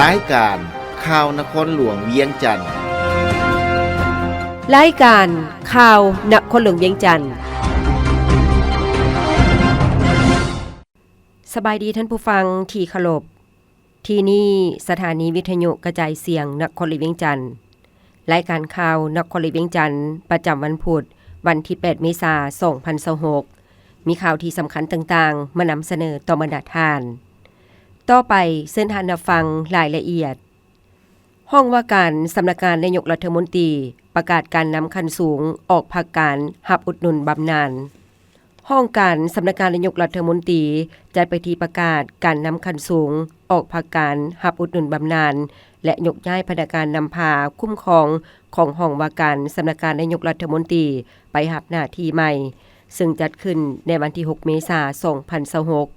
ລາຍການຂ່າວນະຄອນຫຼວງວຽງຈັນ. ລາຍການຂ່າວນະຄອນຫຼວງວຽງຈັນ. ສະບາຍດີທ່ານຜູ້ຟັງທີ່ເຄົາລົບ. ທີ່ນີ້ສະຖານີວິທະຍຸກະຈາຍສຽງນະຄອນຫຼວງວຽງຈັນ. ລາຍການຂ່າວນະຄອນຫຼວງວຽງຈັນ ປະຈຳວັນພຸດ ວັນທີແປດ ເມສາ ສອງພັນຊາວຫົກ ມີຂ່າວທີ່ສຳຄັນຕ່າງໆ ມານຳສະເໜີຕໍ່ບັນດາທ່ານ. ຕໍ່ໄປເຊີນທ່ານຮັບຟັງລາຍລະອຽດ. ຫ້ອງວ່າການສຳນັກງານນາຍົກລັດຖະມົນຕີ ປະກາດການນຳຂັ້ນສູງອອກພັກການຮັບອຸດໜູນບຳນານ. ຫ້ອງການສຳນັກງານນາຍົກລັດຖະມົນຕີ ຈັດພິທີປະກາດການນຳຂັ້ນສູງອອກພັກການຮັບອຸດໜູນບຳນານ ແລະ ຍົກຍ້າຍພະນັກງານນຳພາຄຸ້ມຄອງຂອງຫ້ອງວ່າການສຳນັກງານນາຍົກລັດຖະມົນຕີ ໄປຮັບໜ້າທີ່ໃໝ່, ເຊິ່ງຈັດຂຶ້ນໃນວັນທີຫົກ ເມສາ ສອງພັນຊາວຫົກ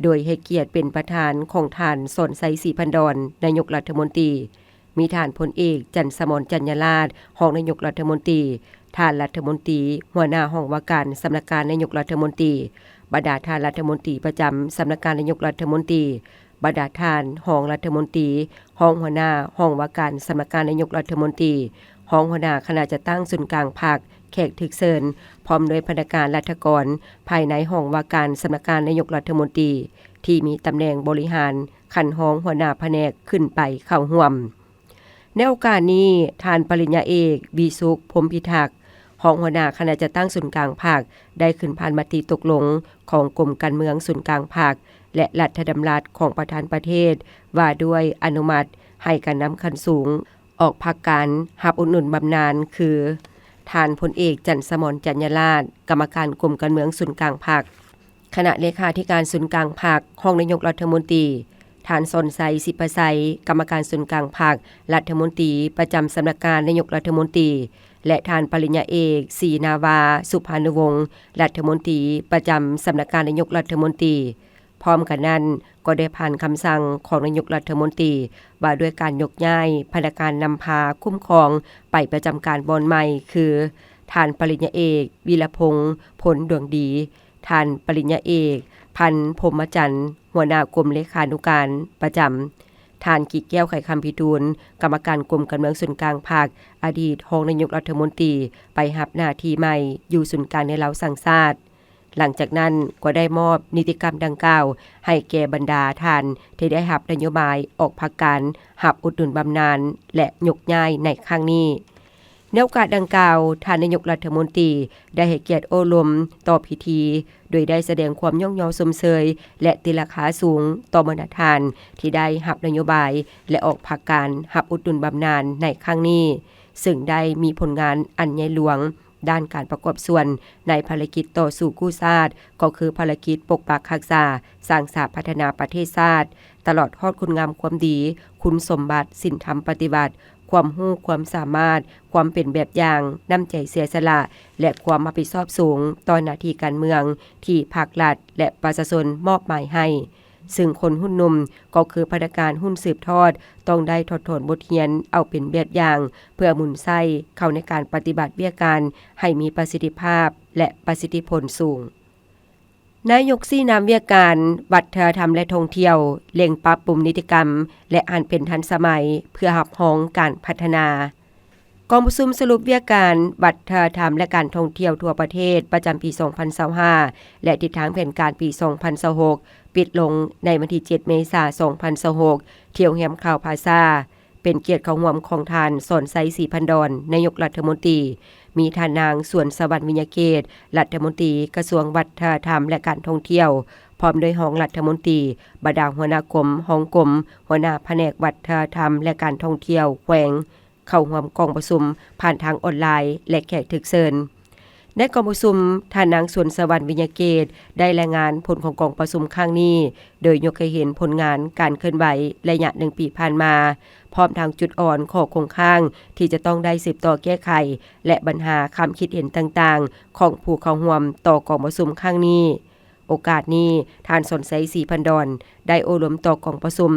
ໂດຍໃຫ້ກຽດເປັນປະທານຂອງທ່ານ ສອນໄຊ ສີພັນດອນ ນາຍົກລັດຖະມົນຕີ, ມີທ່ານພົນເອກ ຈັນສະໝອນ ຈັນຍາລາດ ຮອງນາຍົກລັດຖະມົນຕີ, ທ່ານລັດຖະມົນຕີ ຫົວໜ້າຫ້ອງວ່າການສຳນັກງານນາຍົກລັດຖະມົນຕີ, ບັນດາທ່ານລັດຖະມົນຕີປະຈຳສຳນັກງານນາຍົກລັດຖະມົນຕີ, ບັນດາທ່ານຮອງລັດຖະມົນຕີ, ຮອງຫົວໜ້າຫ້ອງວ່າການສຳນັກງານນາຍົກລັດຖະມົນຕີ, ຮອງຫົວໜ້າຄະນະຈັດຕັ້ງສູນກາງພັກ, ແຂກຖືກເຊີນ, ພ້ອມດ້ວຍພະນັກງານລັດຖະກອນພາຍໃນຫ້ອງວ່າການສຳນັກງານນາຍົກລັດຖະມົນຕີ ທີ່ມີຕຳແໜ່ງບໍລິຫານຂັ້ນຮອງຫົວໜ້າພະແນກຂຶ້ນໄປເຂົ້າຮ່ວມ. ໃນໂອກາດນີ້, ທ່ານປະລິນຍາເອກ ວີສຸກ ພົມພິທັກ ຮອງຫົວໜ້າຄະນະຈັດຕັ້ງສູນກາງພັກ ໄດ້ຂຶ້ນຜ່ານມະຕິຕົກລົງຂອງກົມການເມືອງສູນກາງພັກ ແລະ ລັດຖະດຳລັດຂອງປະທານປະເທດ ວ່າດ້ວຍອະນຸມັດໃຫ້ການນຳຂັ້ນສູງອອກພັກການຮັບອຸດໜູນບຳນານ ຄື ທ່ານພົນເອກ ຈັນສະໝອນ ຈັນຍາລາດ ກຳມະການກົມການເມືອງສູນກາງພັກ, ຄະນະເລຂາທິການສູນກາງພັກ, ຮອງນາຍົກລັດຖະມົນຕີ, ທ່ານ ສອນໄຊ ສິບພະໄຊ ກຳມະການສູນກາງພັກ, ລັດຖະມົນຕີປະຈຳສຳນັກງານນາຍົກລັດຖະມົນຕີ ແລະ ທ່ານປະລິນຍາເອກ ສີນາວາ ສຸພານຸວົງ ລັດຖະມົນຕີປະຈຳສຳນັກງານນາຍົກລັດຖະມົນຕີ. ພ້ອມກັນນັ້ນ, ກໍໄດ້ຜ່ານຄຳສັ່ງຂອງນາຍົກລັດຖະມົນຕີ ວ່າດ້ວຍການຍົກຍ້າຍພະນັກງານນຳພາຄຸ້ມຄອງໄປປະຈຳການບ່ອນໃໝ່ ຄື ທ່ານປະລິນຍາເອກ ວິລະພົງ ພົນດວງດີ, ທ່ານປະລິນຍາເອກ ພັນ ພົມມະຈັນ ຫົວໜ້າກົມເລຂານຸການປະຈຳ, ທ່ານ ກິດແກ້ວ ໄຂຄຳພິທູນ ກຳມະການກົມການເມືອງສູນກາງພັກ, ອະດີດຮອງນາຍົກລັດຖະມົນຕີ ໄປຮັບໜ້າທີ່ໃໝ່ຢູ່ສູນກາງແນວລາວສ້າງຊາດ. ຫຼັງຈາກນັ້ນກໍໄດ້ມອບນິຕິກຳດັ່ງກ່າວໃຫ້ແກ່ບັນດາທ່ານທີ່ໄດ້ຮັບນະໂຍບາຍອອກພັກການຮັບອຸດໜູນບຳນານ ແລະ ຍົກຍ້າຍໃນຄັ້ງນີ້. ໃນໂອກາດດັ່ງກ່າວ, ທ່ານນາຍົກລັດຖະມົນຕີໄດ້ໃຫ້ກຽດໂອ້ລົມຕໍ່ພິທີ ໂດຍໄດ້ສະແດງຄວາມຍ້ອງຍໍຊົມເຊີຍ ແລະ ຕີລາຄາສູງຕໍ່ບັນດາທ່ານທີ່ໄດ້ຮັບນະໂຍບາຍ ແລະ ອອກພັກການຮັບອຸດໜູນບຳນານໃນຄັ້ງນີ້, ເຊິ່ງໄດ້ມີຜົນງານອັນໃຫຍ່ຫຼວງ ດ້ານການປະກອບສ່ວນໃນພາລະກິດຕໍ່ສູ້ກູ້ຊາດ ກໍຄືພາລະກິດປົກປັກຮັກສາ, ສ້າງສາ, ພັດທະນາປະເທດຊາດ, ຕະຫຼອດຮອດຄຸນງາມຄວາມດີ, ຄຸນສົມບັດ, ສິນທຳປະຕິວັດ, ຄວາມຮູ້ຄວາມສາມາດ, ຄວາມເປັນແບບຢ່າງ, ນ້ຳໃຈເສຍສະຫຼະ ແລະ ຄວາມຮັບຜິດຊອບສູງຕໍ່ໜ້າທີ່ການເມືອງທີ່ພັກລັດ ແລະ ປະຊາຊົນມອບໝາຍໃຫ້. ເຊິ່ງຄົນຮຸ່ນໜຸ່ມກໍຄືພະນັກງານຮຸ່ນສືບທອດ ຕ້ອງໄດ້ຖອດຖອນບົດຮຽນເອົາເປັນແບບຢ່າງ ເພື່ອໝູນໃຊ້ເຂົ້າໃນການປະຕິບັດວຽກງານໃຫ້ມີປະສິດທິພາບ ແລະ ປະສິດທິຜົນສູງ. ນາຍົກຊີ້ນຳວຽກການວັດທະນະທຳ ແລະ ທ່ອງທ່ຽວ ເລັ່ງປັບປຸງນິຕິກຳ ແລະ ໃຫ້ເປັນທັນສະໄໝ ເພື່ອຮັບຮອງການພັດທະນາ. ກອງປະຊຸມສະຫຼຸບວຽກການວັດທະນະທຳ ແລະ ການທ່ອງທ່ຽວທົ່ວປະເທດປະຈຳປີສອງພັນຊາວຫ້າ ແລະ ທິດທາງແຜນການປີສອງພັນຊາວຫົກ ປິດລົງໃນວັນທີເຈັດ ເມສາ ສອງພັນຊາວຫົກ ທີ່ໂຮງແຮມຄາວພາຊາ, ເປັນກຽດເຂົ້າຮ່ວມຂອງທ່ານ ສອນໄຊ ສີພັນດອນ ນາຍົກລັດຖະມົນຕີ, ມີທ່ານນາງ ສວນສະຫວັນ ວິຍະເກດ ລັດຖະມົນຕີກະຊວງວັດທະນະທຳ ແລະ ການທ່ອງທ່ຽວ, ພ້ອມດ້ວຍຮອງລັດຖະມົນຕີ, ບັນດາຫົວໜ້າກົມ, ຮອງກົມ, ຫົວໜ້າພະແນກວັດທະນະທຳ ແລະ ການທ່ອງທ່ຽວແຂວງ ເຂົ້າຮ່ວມກອງປະຊຸມຜ່ານທາງອອນລາຍ ແລະ ແຂກຖືກເຊີນ. ໃນກອງປະຊຸມ, ທ່ານນາງ ສວນສະຫວັນ ວິຍະເກດ ໄດ້ລາຍງານຜົນຂອງກອງປະຊຸມຄັ້ງນີ້, ໂດຍຍົກໃຫ້ເຫັນຜົນງານການເຄື່ອນໄຫວໄລຍະໜຶ່ງປີຜ່ານມາ, ພ້ອມທັງຈຸດອ່ອນ, ຂໍ້ຄົງຄ້າງທີ່ຈະຕ້ອງໄດ້ສືບຕໍ່ແກ້ໄຂ ແລະ ບັນຫາຄຳຄິດເຫັນຕ່າງໆຂອງຜູ້ເຂົ້າຮ່ວມຕໍ່ກອງປະຊຸມຄັ້ງນີ້. ໂອກາດນີ້, ທ່ານ ສອນໄຊ ສີພັນດອນ ໄດ້ໂອ້ລົມຕໍ່ກອງປະຊຸມ,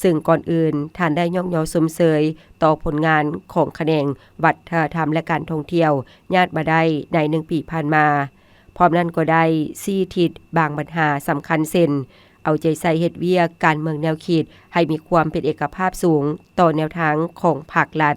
ເຊິ່ງກ່ອນອື່ນທ່ານໄດ້ຍ້ອງຍໍຊົມເຊີຍຕໍ່ຜົນງານຂອງຂະແໜງວັດທະນະທຳ ແລະ ການທ່ອງທ່ຽວ ຍາດມາໄດ້ໃນໜຶ່ງປີຜ່ານມາ. ພ້ອມນັ້ນກໍໄດ້ຊີ້ທິດບາງບັນຫາສຳຄັນ ເຊັ່ນ, ເອົາໃຈໃສ່ເຮັດວຽກການເມືອງແນວຄິດໃຫ້ມີຄວາມເປັນເອກະພາບສູງຕໍ່ແນວທາງຂອງພັກລັດ.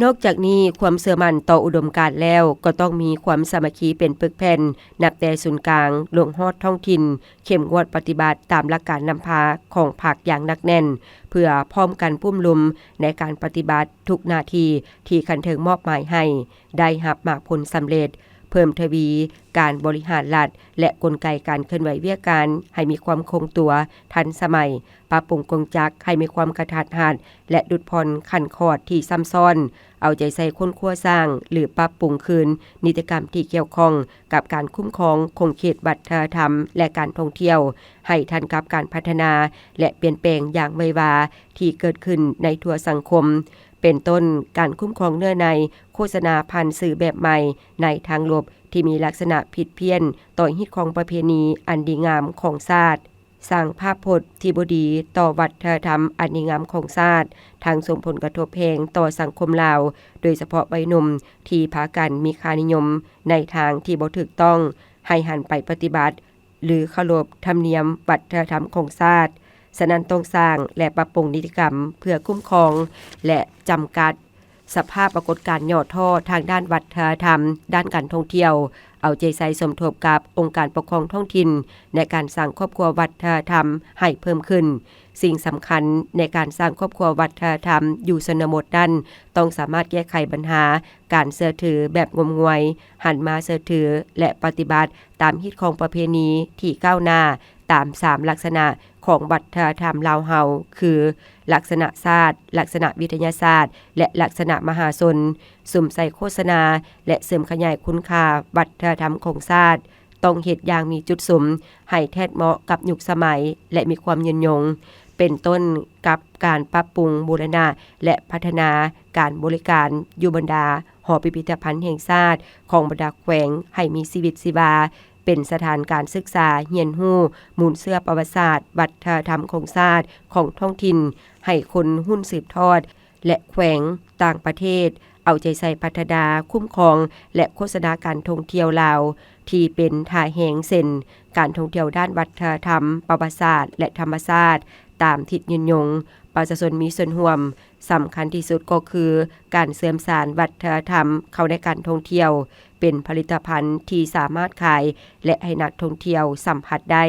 ນອກຈາກນີ້, ຄວາມເຊື່ອໝັ້ນຕໍ່ອຸດົມການແລ້ວ, ກໍຕ້ອງມີຄວາມສາມັກຄີເປັນປຶກແຜ່ນ, ນັບແຕ່ສູນກາງລົງຮອດທ້ອງຖິ່ນ, ເຂັ້ມງວດປະຕິບັດຕາມຫຼັກການນຳພາຂອງພັກຢ່າງໜັກແໜ້ນ, ເພື່ອພ້ອມກັນປຸ້ມລຸມໃນການປະຕິບັດທຸກໜ້າທີ່ທີ່ຂັ້ນເທິງມອບໝາຍໃຫ້ໄດ້ຮັບໝາກຜົນສຳເລັດ, ເພີ່ມທະວີການບໍລິຫານລັດ ແລະ ກົນໄກການເຄື່ອນໄຫວວຽກການໃຫ້ມີຄວາມຄົງຕົວ, ທັນສະໄໝ, ປັບປຸງກົງຈັກໃຫ້ມີຄວາມກະທັດຮັດ ແລະ ຫຼຸດຜ່ອນຂັ້ນຂອດທີ່ຊ້ຳຊ້ອນ, ເອົາໃຈໃສ່ຄົ້ນຄວ້າສ້າງ ຫຼື ປັບປຸງຄືນນິຕິກຳທີ່ກ່ຽວຂ້ອງກັບການຄຸ້ມຄອງຂົງເຂດວັດທະນະທຳ ແລະ ການທ່ອງທ່ຽວ ໃຫ້ທັນກັບການພັດທະນາ ແລະ ປ່ຽນແປງຢ່າງໄວວາທີ່ເກີດຂຶ້ນໃນທົ່ວສັງຄົມ, ເປັນຕົ້ນ ການຄຸ້ມຄອງເນື້ອໃນໂຄສະນາຜ່ານສື່ແບບໃໝ່ໃນທາງລົບທີ່ມີລັກສະນະຜິດພຽນຕໍ່ຮີດຄອງປະເພນີອັນດີງາມຂອງຊາດ. ສ້າງພາບພົດທີ່ບໍ່ດີຕໍ່ວັດທະນະທຳອັນດີງາມຂອງຊາດ, ທັງສົ່ງຜົນກະທົບແຮງຕໍ່ສັງຄົມລາວ, ໂດຍສະເພາະໄວໜຸ່ມທີ່ພາກັນມີຄ່ານິຍົມໃນທາງທີ່ບໍ່ຖືກຕ້ອງ, ໃຫ້ຫັນໄປປະຕິບັດ ຫຼື ເຄົາລົບທຳນຽມວັດທະນະທຳຂອງຊາດ. ສະນັ້ນ, ຕ້ອງສ້າງ ແລະ ປັບປຸງນິຕິກຳເພື່ອຄຸ້ມຄອງ ແລະ ຈຳກັດ ສະພາບປາກົດການຫຍໍ້ທໍ້ທາງດ້ານວັດທະນະທຳ, ດ້ານການທ່ອງທ່ຽວ, ເອົາໃຈໃສ່ສົມທົບກັບອົງການປົກຄອງທ້ອງຖິ່ນໃນການສ້າງຄອບຄົວວັດທະນະທຳໃຫ້ເພີ່ມຂຶ້ນ. ສິ່ງສຳຄັນໃນການສ້າງຄອບຄົວວັດທະນະທຳຢູ່ຊົນນະບົດນັ້ນ, ຕ້ອງສາມາດແກ້ໄຂບັນຫາການເຊື່ອຖືແບບງົມງວາຍ, ຫັນມາເຊື່ອຖື ແລະ ປະຕິບັດຕາມຮີດຄອງປະເພນີທີ່ກ້າວໜ້າ ຕາມສາມລັກສະນະຂອງວັດທະນະທຳລາວເຮົາ ຄື ລັກສະນະຊາດ, ລັກສະນະວິທະຍາສາດ ແລະ ລັກສະນະມະຫາຊົນ, ສຸມໃສ່ໂຄສະນາ ແລະ ເສີມຂະຫຍາຍຄຸນຄ່າວັດທະນະທຳຂອງຊາດ, ຕ້ອງເຮັດຢ່າງມີຈຸດສຸມໃຫ້ແທດເໝາະກັບຍຸກສະໄໝ ແລະ ມີຄວາມຍືນຍົງ, ເປັນຕົ້ນກັບການປັບປຸງ, ບູລະນະ ແລະ ພັດທະນາການບໍລິການຢູ່ບັນດາຫໍພິພິທະພັນແຫ່ງຊາດຂອງບັນດາແຂວງໃຫ້ມີຊີວິດຊີວາ, ເປັນສະຖານການສຶກສາຮຽນຮູ້ມູນເຊື້ອປະຫວັດສາດວັດທະນະທຳຂອງຊາດຂອງທ້ອງຖິ່ນໃຫ້ຄົນຮຸ່ນສືບທອດ ແລະ ແຂວງຕ່າງປະເທດ ເອົາໃຈໃສ່ພັດທະນາ, ຄຸ້ມຄອງ ແລະ ໂຄສະນາການທ່ອງທ່ຽວລາວທີ່ເປັນທ່າແຮງ ເຊັ່ນ ການທ່ອງທ່ຽວດ້ານວັດທະນະທຳ, ປະຫວັດສາດ ແລະ ທຳມະຊາດ ຕາມທິດຍືນຍົງ, ປະຊາຊົນມີສ່ວນຮ່ວມ. ສຳຄັນທີ່ສຸດກໍຄືການເຊື່ອມສານວັດທະນະທຳເຂົ້າໃນການທ່ອງທ່ຽວ ເປັນຜະລິດຕະພັນທີ່ສາມາດຂາຍ ແລະ ໃຫ້ນັກທ່ອງທ່ຽວສຳຜັດໄດ້,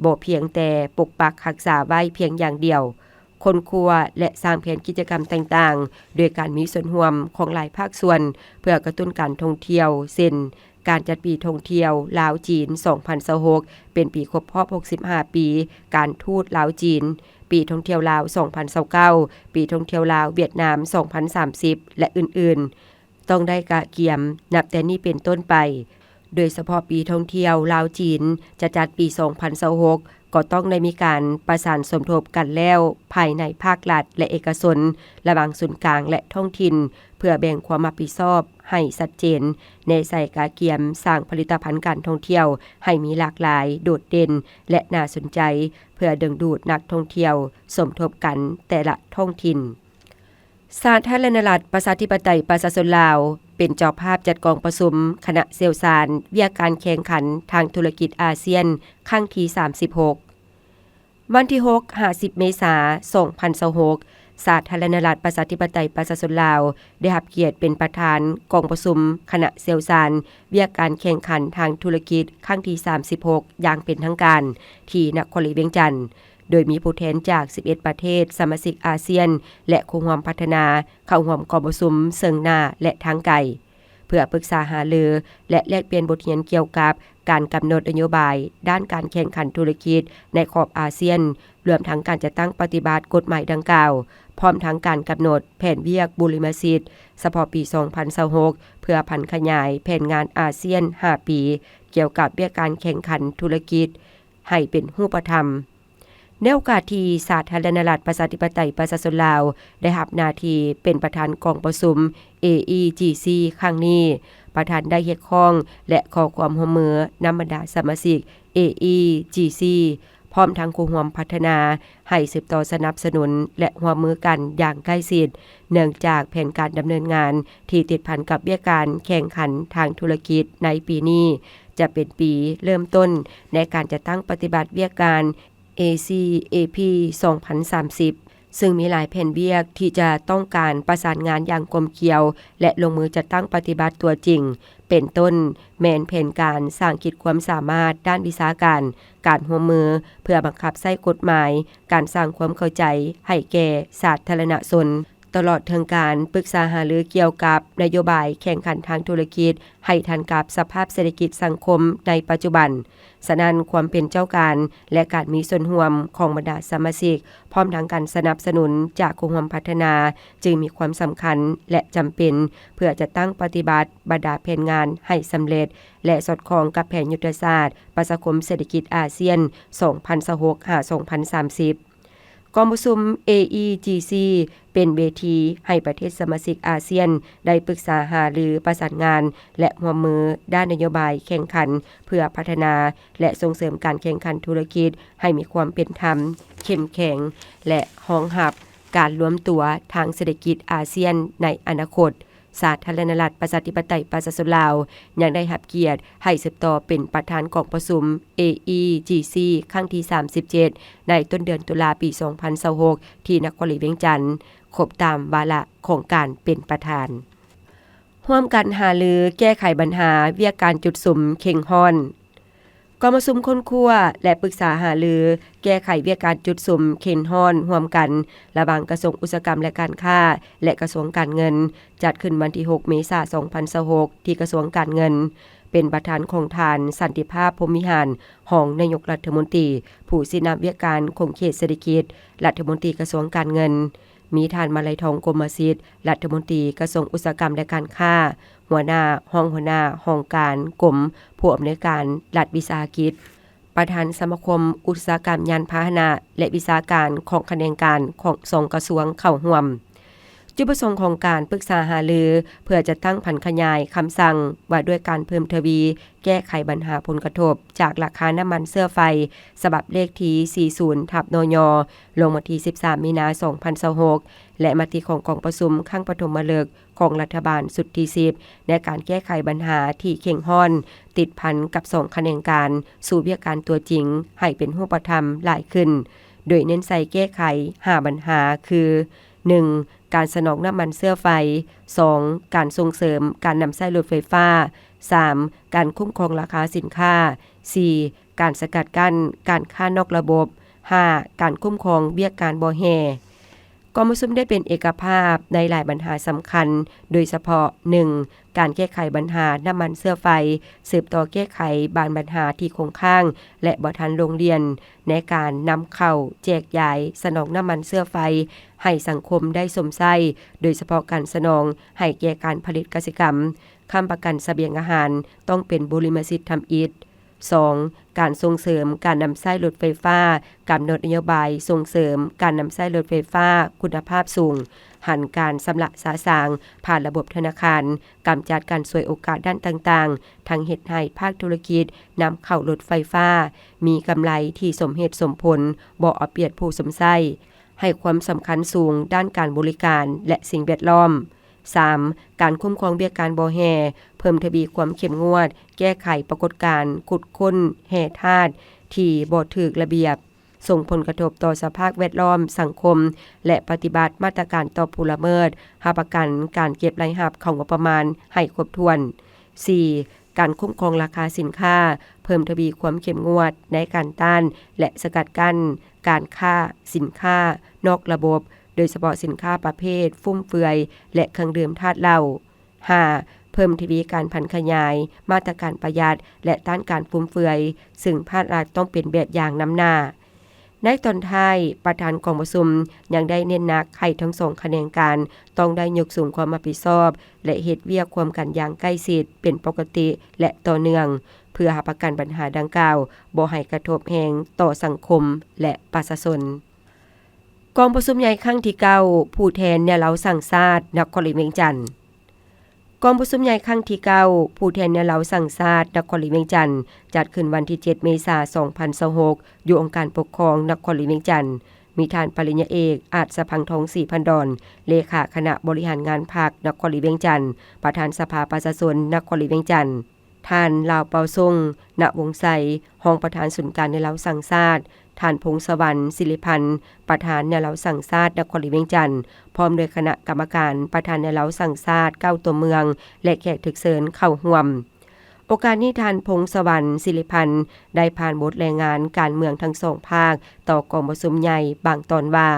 ບໍ່ພຽງແຕ່ປົກປັກຮັກສາໄວ້ພຽງຢ່າງດຽວ, ຄົ້ນຄວ້າ ແລະ ສ້າງແຜນກິດຈະກຳຕ່າງໆ ໂດຍການມີສ່ວນຮ່ວມຂອງຫຼາຍພາກສ່ວນ ເພື່ອກະຕຸ້ນການທ່ອງທ່ຽວ ເຊັ່ນ ການຈັດປີທ່ອງທ່ຽວລາວ-ຈີນ ສອງພັນຊາວຫົກ ເປັນປີຄົບຮອບຫົກສິບຫ້າປີການທູດລາວ-ຈີນ, ປີທ່ອງທ່ຽວລາວ ສອງພັນຊາວເກົ້າ, ປີທ່ອງທ່ຽວລາວ-ຫວຽດນາມ ສອງພັນສາມສິບ ແລະ ອື່ນໆ ຕ້ອງໄດ້ກະກຽມນັບແຕ່ນີ້ເປັນຕົ້ນໄປ. ໂດຍສະເພາະປີທ່ອງທ່ຽວລາວ-ຈີນ ຈະຈັດປີສອງພັນຊາວຫົກ ກໍຕ້ອງໄດ້ມີການປະສານສົມທົບກັນແລ້ວ ພາຍໃນພາກລັດ ແລະ ເອກະຊົນ, ລະຫວ່າງສູນກາງ ແລະ ທ້ອງຖິ່ນ ເພື່ອແບ່ງຄວາມຮັບຜິດຊອບໃຫ້ຊັດເຈນ, ແນໃສ່ກະກຽມສ້າງຜະລິດຕະພັນການທ່ອງທ່ຽວໃຫ້ມີຫຼາກຫຼາຍ, ໂດດເດັ່ນ ແລະ ໜ້າສົນໃຈ ເພື່ອດຶງດູດນັກທ່ອງທ່ຽວສົມທົບກັນແຕ່ລະທ້ອງຖິ່ນ. ສາທາລະນະລັດ ປະຊາທິປະໄຕ ປະຊາຊົນລາວ ເປັນເຈົ້າພາບຈັດກອງປະຊຸມຄະນະຊ່ຽວຊານວຽກການແຂ່ງຂັນທາງທຸລະກິດອາຊຽນ ຄັ້ງທີສາມສິບຫົກ. ວັນທີຫົກ ຫາ ສິບ ເມສາ ສອງພັນຊາວຫົກ ສາທາລະນະລັດ ປະຊາທິປະໄຕ ປະຊາຊົນລາວ ໄດ້ຮັບກຽດເປັນປະທານກອງປະຊຸມຄະນະຊ່ຽວຊານວຽກການແຂ່ງຂັນທາງທຸລະກິດ ຄັ້ງທີສາມສິບຫົກ ຢ່າງເປັນທາງການ ທີ່ນະຄອນຫຼວງວຽງຈັນ. ໂດຍມີຜູ້ແທນຈາກສິບເອັດປະເທດສະມາຊິກອາຊຽນ ແລະ ຄູ່ຮ່ວມພັດທະນາ ເຂົ້າຮ່ວມກອງປະຊຸມເຊິ່ງໜ້າ ແລະ ທາງໄກ ເພື່ອປຶກສາຫາລື ແລະ ແລກປ່ຽນບົດຮຽນກ່ຽວກັບການກຳນົດນະໂຍບາຍດ້ານການແຂ່ງຂັນທຸລະກິດໃນຂອບອາຊຽນ, ລວມທັງການຈັດຕັ້ງປະຕິບັດກົດໝາຍດັ່ງກ່າວ, ພ້ອມທັງການກຳນົດແຜນວຽກບູລິມະສິດສະເພາະປີສອງພັນຊາວຫົກ ເພື່ອຜັນຂະຫຍາຍແຜນງານອາຊຽນຫ້າປີ ກ່ຽວກັບວຽກການແຂ່ງຂັນທຸລະກິດໃຫ້ເປັນຮູບປະທຳ. ໃນໂອກາດທີ່ສາທາລະນະລັດ ປະຊາທິປະໄຕ ປະຊາຊົນລາວ ໄດ້ຮັບໜ້າທີ່ເປັນປະທານກອງປະຊຸມ ເອ ອີ ຈີ ຊີ ຄັ້ງນີ້, ປະທານໄດ້ຮຽກຮ້ອງ ແລະ ຂໍຄວາມຮ່ວມມືນຳບັນດາສະມາຊິກ ເອ ອີ ຈີ ຊີ ພ້ອມທັງຄູ່ຮ່ວມພັດທະນາ ໃຫ້ສືບຕໍ່ສະໜັບສະໜູນ ແລະ ຮ່ວມມືກັນຢ່າງໃກ້ຊິດ, ເນື່ອງຈາກແຜນການດຳເນີນງານທີ່ຕິດພັນກັບວຽກການແຂ່ງຂັນທາງທຸລະກິດໃນປີນີ້ ຈະເປັນປີເລີ່ມຕົ້ນໃນການຈັດຕັ້ງປະຕິບັດວຽກການ ເອຊີ ເອພີ ສອງພັນສາມສິບ ຊຶ່ງມີຫຼາຍແຜນວຽກທີ່ຈະຕ້ອງການປະສານງານຢ່າງກົມກຽວ ແລະ ລົງມືຈັດຕັ້ງປະຕິບັດຕົວຈິງ, ເປັນຕົ້ນແມ່ນແຜນການສ້າງຂີດຄວາມສາມາດດ້ານວິຊາການ, ການຮ່ວມມືເພື່ອບັງຄັບໃຊ້ກົດໝາຍ, ການສ້າງຄວາມເຂົ້າໃຈໃຫ້ແກ່ສາທາລະນະຊົນ, ຕະຫຼອດເຖິງການປຶກສາຫາລືກ່ຽວກັບນະໂຍບາຍແຂ່ງຂັນທາງທຸລະກິດໃຫ້ທັນກັບສະພາບເສດຖະກິດສັງຄົມໃນປັດຈຸບັນ. ສະນັ້ນ, ຄວາມເປັນເຈົ້າການ ແລະ ການມີສ່ວນຮ່ວມຂອງບັນດາສະມາຊິກ ພ້ອມທັງການສະໜັບສະໜູນຈາກຄູ່ຮ່ວມພັດທະນາ ຈຶ່ງມີຄວາມສຳຄັນ ແລະ ຈຳເປັນ ເພື່ອຈັດຕັ້ງປະຕິບັດບັນດາແຜນງານໃຫ້ສຳເລັດ ແລະ ສອດຄ່ອງກັບແຜນຍຸດທະສາດປະຊາຄົມເສດຖະກິດອາຊຽນ ສອງພັນຊາວຫົກ ຫາ ສອງພັນສາມສິບ. ກອງປະຊຸມ ເອອີ ຈີ ສີ່ ເປັນເວທີໃຫ້ປະເທດສະມາຊິກອາຊຽນໄດ້ປຶກສາຫາລືປະສານງານ ແລະ ຮ່ວມມືດ້ານນະໂຍບາຍແຂ່ງຂັນເພື່ອພັດທະນາ ແລະ ສົ່ງເສີມການແຂ່ງຂັນທຸລະກິດໃຫ້ມີຄວາມເປັນທຳ, ເຂັ້ມແຂງ ແລະ ຮອງຮັບການລວມຕົວທາງເສດຖະກິດອາຊຽນໃນອະນາຄົດ. ສາທາລະນະລັດ ປະຊາທິປະໄຕ ປະຊາຊົນລາວ ຍັງໄດ້ຮັບກຽດໃຫ້ສືບຕໍ່ເປັນປະທານກອງປະຊຸມ ເອອີ ຈີ ສີ່ ຄັ້ງທີ ສາມສິບເຈັດ ໃນຕົ້ນເດືອນຕຸລາ ປີ ສອງພັນຊາວຫົກ ທີ່ນະຄອນຫຼວງວຽງຈັນ, ຄົບຕາມວາລະຂອງການເປັນປະທານ. ຮ່ວມກັນຫາລືແກ້ໄຂບັນຫາວຽກການຈຸດສຸມເຄັ່ງຮ້ອນ. ກອງປະຊຸມຄົ້ນຄວ້າ ແລະ ປຶກສາຫາລືແກ້ໄຂວຽກການຈຸດສຸມເຄັ່ງຮ້ອນຮ່ວມກັນ ລະຫວ່າງກະຊວງອຸດສາຫະກຳ ແລະ ການຄ້າ ແລະ ກະຊວງການເງິນ ຈັດຂຶ້ນວັນທີຫົກ ເມສາ ສອງພັນຊາວຫົກ ທີ່ກະຊວງການເງິນ, ເປັນປະທານຂອງທ່ານ ສັນຕິພາບ ພົມວິຫານ ຮອງນາຍົກລັດຖະມົນຕີ ຜູ້ຊີ້ນຳວຽກການຂົງເຂດເສດຖະກິດ, ລັດຖະມົນຕີກະຊວງການເງິນ. ມີທ່ານ ມາໄລທອງ ກົມມະສິດ ລັດຖະມົນຕີກະຊວງອຸດສາຫະກຳ ແລະ ການຄ້າ, ຫົວໜ້າ, ຮອງຫົວໜ້າຫ້ອງການກົມ, ຜູ້ອຳນວຍການລັດວິສາຫະກິດ, ປະທານສະມາຄົມອຸດສາຫະກຳຍານພາຫະນະ ແລະ ວິຊາການຂອງຂະແໜງການຂອງສອງກະຊວງເຂົ້າຮ່ວມ. ຈຸດປະສົງຂອງການປຶກສາຫາລືເພື່ອຈັດຕັ້ງຜັນຂະຫຍາຍຄຳສັ່ງວ່າດ້ວຍການເພີ່ມທະວີແກ້ໄຂບັນຫາຜົນກະທົບຈາກລາຄານ້ຳມັນເຊື້ອໄຟ ສະບັບເລກທີສີ່ສິບ ທັບ ນຍ ລົງວັນທີສິບສາມ ມີນາ ສອງພັນຊາວຫົກ ແລະ ມະຕິຂອງກອງປະຊຸມຄັ້ງປະຖົມມະລຶກຂອງລັດຖະບານຊຸດທີສິບ ໃນການແກ້ໄຂບັນຫາທີ່ເຄັ່ງຮ້ອນຕິດພັນກັບສອງຂະແໜງການສູ່ວຽກການຕົວຈິງໃຫ້ເປັນຮູບປະທຳຫຼາຍຂຶ້ນ, ໂດຍເນັ້ນໃສ່ແກ້ໄຂຫ້າບັນຫາ ຄື ໜຶ່ງ ການສະໜອງນ້ຳມັນເຊື້ອໄຟ, ສອງ ການສົ່ງເສີມການນຳໃຊ້ລົດໄຟຟ້າ, ສາມ ການຄຸ້ມຄອງລາຄາສິນຄ້າ, ສີ່ ການສະກັດກັ້ນການຄ້ານອກລະບົບ, ຫ້າ ການຄຸ້ມຄອງວຽກງານບໍ່ແຮ່. ກອງປະຊຸມໄດ້ເປັນເອກະພາບໃນຫຼາຍບັນຫາສຳຄັນ, ໂດຍສະເພາະ ໜຶ່ງ ການແກ້ໄຂບັນຫານ້ຳມັນເຊື້ອໄຟ, ສືບຕໍ່ແກ້ໄຂບາງບັນຫາທີ່ຄົງຄ້າງ ແລະ ບໍ່ທັນລົງລຽນ ໃນການນຳເຂົ້າແຈກຢາຍສະໜອງນ້ຳມັນເຊື້ອໄຟໃຫ້ສັງຄົມໄດ້ຊົມໃຊ້, ໂດຍສະເພາະການສະໜອງໃຫ້ແກ່ການຜະລິດກະສິກຳ, ຄ້ຳປະກັນສະບຽງອາຫານຕ້ອງເປັນບຸລິມະສິດທຳອິດ. ສອງ ການສົ່ງເສີມການນຳໃຊ້ລົດໄຟຟ້າ, ກຳນົດນະໂຍບາຍສົ່ງເສີມການນຳໃຊ້ລົດໄຟຟ້າຄຸນນະພາບສູງ, ຫັນການຊຳລະສະສາງຜ່ານລະບົບທະນາຄານ, ກຳຈັດການສວຍໂອກາດດ້ານຕ່າງໆ, ທັງເຮັດໃຫ້ພາກທຸລະກິດນຳເຂົ້າລົດໄຟຟ້າມີກຳໄລທີ່ສົມເຫດສົມຜົນ, ບໍ່ເອົາປຽບຜູ້ຊົມໃຊ້, ໃຫ້ຄວາມສຳຄັນສູງດ້ານການບໍລິການ ແລະ ສິ່ງແວດລ້ອມ. ສາມ ການຄຸ້ມຄອງວຽກການບໍ່ແຮ່, ເພີ່ມທະວີຄວາມເຂັ້ມງວດ, ແກ້ໄຂປາກົດການຂຸດຄົ້ນແຮ່ທາດທີ່ບໍ່ຖືກລະບຽບ, ສົ່ງຜົນກະທົບຕໍ່ສະພາບແວດລ້ອມ, ສັງຄົມ ແລະ ປະຕິບັດມາດຕະການຕໍ່ຜູ້ລະເມີດ, ຮັບປະກັນການເກັບລາຍຮັບເຂົ້າງົບປະມານໃຫ້ຄົບຖ້ວນ. ສີ່ ການຄຸ້ມຄອງລາຄາສິນຄ້າ, ເພີ່ມທະວີຄວາມເຂັ້ມງວດໃນການຕ້ານ ແລະ ສະກັດກັ້ນການຄ້າສິນຄ້ານອກລະບົບ, ໂດຍສະເພາະສິນຄ້າປະເພດຟຸມເຟືອຍ ແລະ ເຄື່ອງດື່ມທາດເຫຼົ້າ. ຫ້າ ເພີ່ມທະວີການຜັນຂະຫຍາຍມາດຕະການປະຢັດ ແລະ ຕ້ານການຟຸມເຟືອຍ, ຊຶ່ງພາກລັດຕ້ອງເປັນແບບຢ່າງນຳໜ້າ. ໃນຕອນທ້າຍ, ປະທານກອງປະຊຸມຍັງໄດ້ເນັ້ນໜັກໃຫ້ທັງສອງຂະແໜງການຕ້ອງໄດ້ຍົກສູງຄວາມຮັບຜິດຊອບ ແລະ ເຮັດວຽກຮ່ວມກັນຢ່າງໃກ້ຊິດ, ເປັນປົກກະຕິ ແລະ ຕໍ່ເນື່ອງ, ເພື່ອຮັບປະກັນບັນຫາດັ່ງກ່າວບໍ່ໃຫ້ກະທົບແຮງຕໍ່ສັງຄົມ ແລະ ປະຊາຊົນ. ກອງປະຊຸມໃຫຍ່ຄັ້ງທີເກົ້າ ຜູ້ແທນແນວລາວສ້າງຊາດ ນະຄອນຫຼວງວຽງຈັນ. ກອງປະຊຸມໃຫຍ່ຄັ້ງທີເກົ້າ ຜູ້ແທນແນວລາວສ້າງຊາດ ນະຄອນຫຼວງວຽງຈັນ ຈັດຂຶ້ນວັນທີເຈັດ ເມສາ ສອງພັນຊາວຫົກ ຢູ່ອົງການປົກຄອງນະຄອນຫຼວງວຽງຈັນ, ມີທ່ານປະລິນຍາເອກ ອາດສະພັງທອງ ສີພັນດອນ ເລຂາຄະນະບໍລິຫານງານພັກນະຄອນຫຼວງວຽງຈັນ, ປະທານສະພາປະຊາຊົນນະຄອນຫຼວງວຽງຈັນ, ທ່ານ ລາວເປົາສົງ ນະວົງໄຊ ຮອງປະທານສູນກາງແນວລາວສ້າງຊາດ, ທ່ານ ພົງສະຫວັນ ສິລິພັນ ປະທານແນວລາວສ້າງຊາດນະຄອນຫຼວງວຽງຈັນ ພ້ອມດ້ວຍຄະນະກຳມະການ ປະທານແນວລາວສ້າງຊາດ ເກົ້າຕົວເມືອງ ແລະ ແຂກຖືກເຊີນເຂົ້າຮ່ວມ. ໂອກາດນີ້ ທ່ານ ພົງສະຫວັນ ສິລິພັນ ໄດ້ຜ່ານບົດລາຍງານການເມືອງທັງສອງພາກຕໍ່ກອງປະຊຸມໃຫຍ່ບາງຕອນວ່າ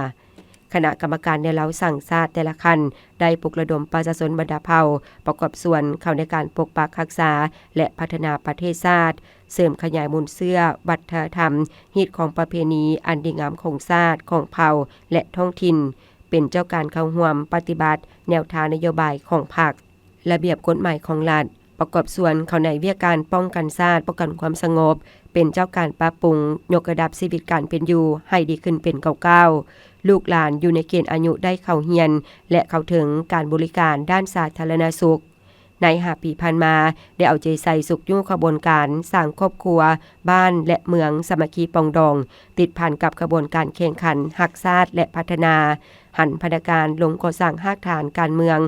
ຄະນະກຳມະການແນວລາວສ້າງຊາດແຕ່ລະຂັ້ນ ໄດ້ປຸກລະດົມປະຊາຊົນບັນດາເຜົ່າ ປະກອບສ່ວນເຂົ້າໃນການປົກປັກຮັກສາ ແລະ ພັດທະນາປະເທດຊາດ, ເສີມຂະຫຍາຍມູນເຊື້ອວັດທະນະທຳ, ຮີດຄອງປະເພນີອັນດີງາມຂອງຊາດ, ຂອງເຜົ່າ ແລະ ທ້ອງຖິ່ນ, ເປັນເຈົ້າການເຂົ້າຮ່ວມປະຕິບັດແນວທາງນະໂຍບາຍຂອງພັກ, ລະບຽບກົດໝາຍຂອງລັດ, ປະກອບສ່ວນເຂົ້າໃນວຽກການປ້ອງກັນຊາດ, ປ້ອງກັນຄວາມສະຫງົບ, ເປັນເຈົ້າການປັບປຸງຍົກລະດັບຊີວິດການເປັນຢູ່ໃຫ້ດີຂຶ້ນເປັນກ້າວໆ. ລູກຫຼານຢູ່ໃນເກນອາຍຸໄດ້ເຂົ້າຮຽນ ແລະ ເຂົ້າເຖິງການບໍລິການດ້ານສາທາລະນະສຸກ. ໃນຫ້າປີຜ່ານມາ ໄດ້ເອົາໃຈໃສ່ຊຸກຍູ້ຂະບວນການສ້າງຄອບຄົວ, ບ້ານ ແລະ ເມືອງສາມັກຄີປອງດອງ, ຕິດພັນກັບຂະບວນການແຂ່ງຂັນຮັກຊາດ ແລະ ພັດທະນາ, ຫັນພະນັກງານລົງກໍ່ສ້າງຮາກຖານການເມືອງ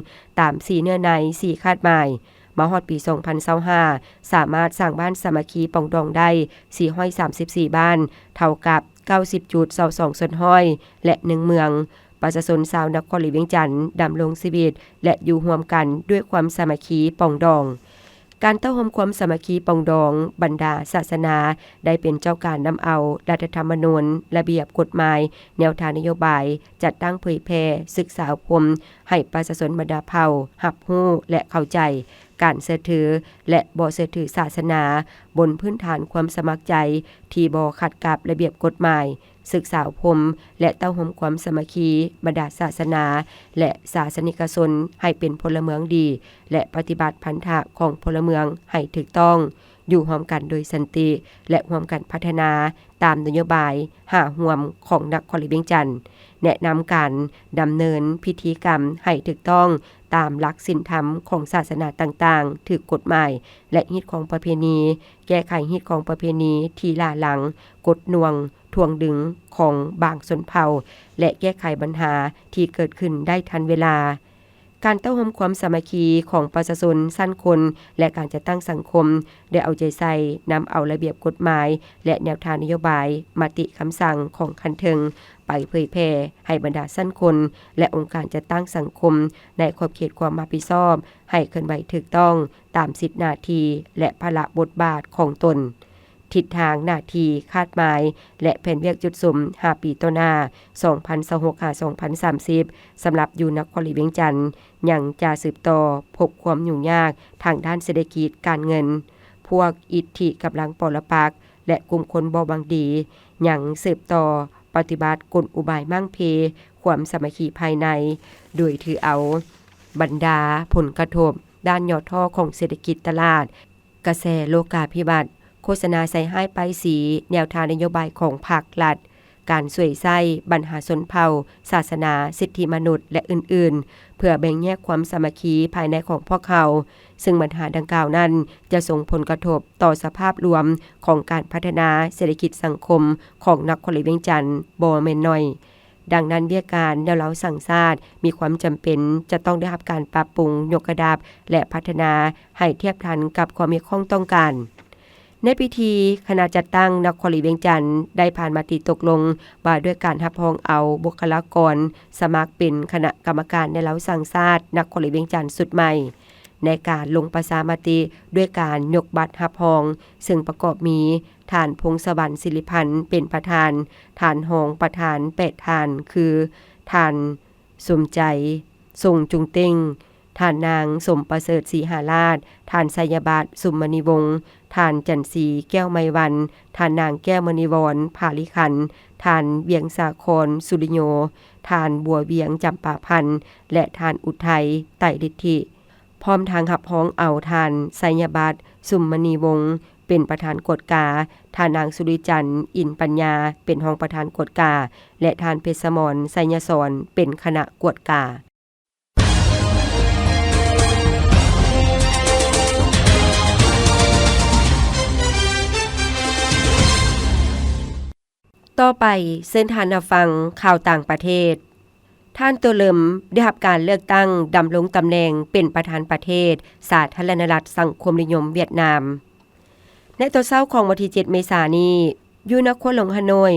ຕາມສີ່ເນື້ອໃນ, ສີ່ຄາດໝາຍ. ມາຮອດປີສອງພັນຊາວຫ້າ ສາມາດສ້າງບ້ານສາມັກຄີປອງດອງໄດ້ສີ່ຮ້ອຍສາມສິບສີ່ບ້ານ, ເທົ່າກັບເກົ້າສິບຈຸດເກົ້າສອງສ່ວນຮ້ອຍ ແລະ ໜຶ່ງເມືອງ. ປະຊາຊົນຊາວນະຄອນຫຼວງວຽງຈັນດຳລົງຊີວິດ ແລະ ຢູ່ຮ່ວມກັນດ້ວຍຄວາມສາມັກຄີປອງດອງ. ການເຕົ້າໂຮມຄວາມສາມັກຄີປອງດອງ, ບັນດາສາສະໜາໄດ້ເປັນເຈົ້າການນຳເອົາລັດຖະທຳມະນູນ, ລະບຽບກົດໝາຍ, ແນວທາງນະໂຍບາຍ, ຈັດຕັ້ງເຜີຍແຜ່, ສຶກສາອົບຮົມໃຫ້ປະຊາຊົນບັນດາເຜົ່າຮັບຮູ້ ແລະ ເຂົ້າໃຈ. ການເຊື່ອຖື ແລະ ບໍ່ເຊື່ອຖືສາສະໜາ ບົນພື້ນຖານຄວາມສະໝັກໃຈທີ່ບໍ່ຂັດກັບລະບຽບກົດໝາຍ, ສຶກສາອົບຮົມ ແລະ ເຕົ້າໂຮມຄວາມສາມັກຄີບັນດາສາສະໜາ ແລະ ສາສະນິກະຊົນໃຫ້ເປັນພົນລະເມືອງດີ ແລະ ປະຕິບັດພັນທະຂອງພົນລະເມືອງໃຫ້ຖືກຕ້ອງ, ຢູ່ຮ່ວມກັນໂດຍສັນຕິ ແລະ ຮ່ວມກັນພັດທະນາ ຕາມນະໂຍບາຍຫ້າຮ່ວມຂອງນະຄອນຫຼວງວຽງຈັນ, ແນະນຳການດຳເນີນພິທີກຳໃຫ້ຖືກຕ້ອງຕາມຫຼັກສິນທຳຂອງສາສະໜາຕ່າງໆ, ຖືກກົດໝາຍ ແລະ ຮີດຄອງປະເພນີ, ແກ້ໄຂຮີດຄອງປະເພນີທີ່ຫຼ້າຫຼັງ, ກົດໜ່ວງ, ຖ່ວງດຶງຂອງບາງຊົນເຜົ່າ ແລະ ແກ້ໄຂບັນຫາທີ່ເກີດຂຶ້ນໄດ້ທັນເວລາ. ການເຕົ້າໂຮມຄວາມສາມັກຄີຂອງປະຊາຊົນຊັ້ນຄົນ ແລະ ການຈັດຕັ້ງສັງຄົມ ໄດ້ເອົາໃຈໃສ່ນຳເອົາລະບຽບກົດໝາຍ ແລະ ແນວທາງນະໂຍບາຍ, ມະຕິຄຳສັ່ງຂອງຂັ້ນເທິງ ໄປເຜີຍແຜ່ໃຫ້ບັນດາຊັ້ນຄົນ ແລະ ອົງການຈັດຕັ້ງສັງຄົມໃນຂອບເຂດຄວາມຮັບຜິດຊອບ ໃຫ້ເຄື່ອນໄຫວຖືກຕ້ອງຕາມສິດໜ້າທີ່ ແລະ ພາລະບົດບາດຂອງຕົນ. ທິດທາງ, ໜ້າທີ່, ຄາດໝາຍ ແລະ ແຜນວຽກຈຸດສຸມຫ້າປີຕໍ່ໜ້າ ສອງພັນຊາວຫົກ ຫາ ສອງພັນສາມສິບ ສຳລັບຢູ່ນະຄອນຫຼວງວຽງຈັນ ຍັງຈະສືບຕໍ່ພົບຄວາມຫຍຸ້ງຍາກທາງດ້ານເສດຖະກິດການເງິນ. ພວກອິດທິກຳລັງປໍລະປັກ ແລະ ກຸ່ມຄົນບໍ່ຫວັງດີ ຍັງສືບຕໍ່ປະຕິບັດກົນອຸບາຍມ້າງເພຄວາມສາມັກຄີພາຍໃນ, ໂດຍຖືເອົາບັນດາຜົນກະທົບດ້ານຫຍໍ້ທໍ້ຂອງເສດຖະກິດຕະຫຼາດ, ກະແສໂລກາພິວັດ, ໂຄສະນາໃສ່ຮ້າຍປ້າຍສີ, ແນວທາງນະໂຍບາຍຂອງພັກລັດ, ການສວຍໃຊ້ບັນຫາຊົນເຜົ່າ, ສາສະໜາ, ສິດທິມະນຸດ ແລະ ອື່ນໆ ເພື່ອແບ່ງແຍກຄວາມສາມັກຄີພາຍໃນຂອງພວກເຮົາ, ເຊິ່ງບັນຫາດັ່ງກ່າວນັ້ນຈະສົ່ງຜົນກະທົບຕໍ່ສະພາບລວມຂອງການພັດທະນາເສດຖະກິດສັງຄົມຂອງນະຄອນຫຼວງວຽງຈັນບໍ່ແມ່ນໜ້ອຍ. ດັ່ງນັ້ນ, ວຽກງານແນວລາວສ້າງຊາດມີຄວາມຈຳເປັນຈະຕ້ອງໄດ້ຮັບການປັບປຸງ, ຍົກລະດັບ ແລະ ພັດທະນາໃຫ້ທຽບທັນກັບຄວາມຮຽກຮ້ອງຕ້ອງການ. ໃນພິທີ, ຄະນະຈັດຕັ້ງນະຄອນຫຼວງວຽງຈັນໄດ້ຜ່ານມະຕິຕົກລົງວ່າດ້ວຍການຮັບຮອງເອົາບຸກຄະລາກອນສະໝັກເປັນຄະນະກຳມະການແນວລາວສ້າງຊາດນະຄອນຫຼວງວຽງຈັນຊຸດໃໝ່ ໃນການລົງປະຊາມະຕິດ້ວຍການຍົກບັດຮັບຮອງ, ເຊິ່ງປະກອບມີ ທ່ານ ພົງສະຫວັນ ສິລິພັນ ເປັນປະທານ, ທ່ານຮອງປະທານແປດທ່ານ ຄື ທ່ານ ສົມໃຈ ຊົງຈຸງເຕັງ, ທ່ານນາງ ສົມປະເສີດ ສີຫາລາດ, ທ່ານ ໄຊຍະບັດ ສຸມມະນີວົງ, ທ່ານ ຈັນສີ ແກ້ວໄມວັນ, ທ່ານນາງ ແກ້ວມະນີວອນ ພາລິຄັນ, ທ່ານ ວຽງສາຄອນ ສຸລິໂຍ, ທ່ານ ບົວວຽງ ຈຳປາພັນ ແລະ ທ່ານ ອຸໄທ ໄຕລິດທິ. ພ້ອມທັງຮັບຮອງເອົາທ່ານ ໄຊຍະບັດ ສຸມມະນີວົງ ເປັນປະທານກວດກາ, ທ່ານນາງ ສຸລິຈັນ ອິນປັນຍາ ເປັນຮອງປະທານກວດກາ ແລະ ທ່ານ ເພັດສະໝອນ ໄຊຍະສອນ ເປັນຄະນະກວດກາ. ຕໍ່ໄປ, ເຊີນທ່ານຮັບຟັງຂ່າວຕ່າງປະເທດ. ທ່ານ ໂຕເລິມ ໄດ້ຮັບການເລືອກຕັ້ງດຳລົງຕຳແໜ່ງເປັນປະທານປະເທດສາທາລະນະລັດສັງຄົມນິຍົມຫວຽດນາມ. ໃນຕອນເຊົ້າຂອງວັນທີເຈັດ ເມສານີ້, ຢູ່ນະຄອນຫຼວງຮ່າໂນ້ຍ,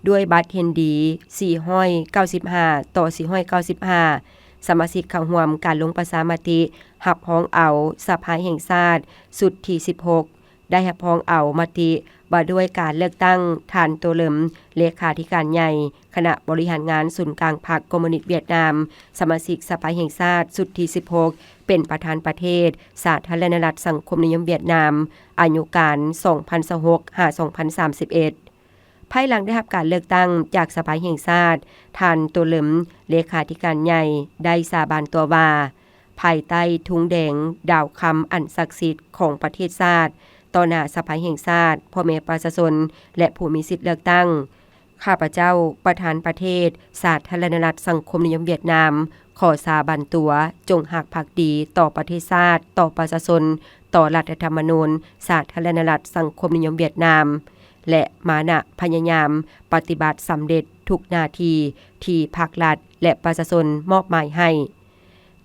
ດ້ວຍບັດເຫັນດີສີ່ຮ້ອຍເກົ້າສິບຫ້າຕໍ່ສີ່ຮ້ອຍເກົ້າສິບຫ້າ, ສະມາຊິກເຂົ້າຮ່ວມການລົງປະຊາມະຕິຮັບຮອງເອົາສະພາແຫ່ງຊາດຊຸດທີສິບຫົກ ໄດ້ຮັບຮອງເອົາມະຕິວ່າດ້ວຍການເລືອກຕັ້ງທ່ານ ໂຕເຫຼີມ ເລຂາທິການໃຫຍ່ຄະນະບໍລິຫານງານສູນກາງພັກຄອມມູນິດຫວຽດນາມ, ສະມາຊິກສະພາແຫ່ງຊາດຊຸດທີສິບຫົກ ເປັນປະທານປະເທດສາທາລະນະລັດສັງຄົມນິຍົມຫວຽດນາມ ອາຍຸການສອງພັນຊາວຫົກ ຫາ ສອງພັນສາມສິບເອັດ. ພາຍຫຼັງໄດ້ຮັບການເລືອກຕັ້ງຈາກສະພາແຫ່ງຊາດ, ທ່ານ ໂຕເຫຼີມ ເລຂາທິການໃຫຍ່ ໄດ້ສາບານຕົວວ່າ ພາຍໃຕ້ທຸງແດງດາວຄຳອັນສັກສິດຂອງປະເທດຊາດ, ຕໍ່ໜ້າສະພາແຫ່ງຊາດ, ພໍ່ແມ່ປະຊາຊົນ ແລະ ຜູ້ມີສິດເລືອກຕັ້ງ, ຂ້າພະເຈົ້າ ປະທານປະເທດສາທາລະນະລັດສັງຄົມນິຍົມຫວຽດນາມ ຂໍສາບານຕົວ ຈົ່ງຮັກພັກດີຕໍ່ປະເທດຊາດ, ຕໍ່ປະຊາຊົນ, ຕໍ່ລັດຖະທຳມະນູນສາທາລະນະລັດສັງຄົມນິຍົມຫວຽດນາມ ແລະ ມານະພະຍາຍາມປະຕິບັດສຳເລັດທຸກໜ້າທີ່ທີ່ພັກລັດ ແລະ ປະຊາຊົນມອບໝາຍໃຫ້.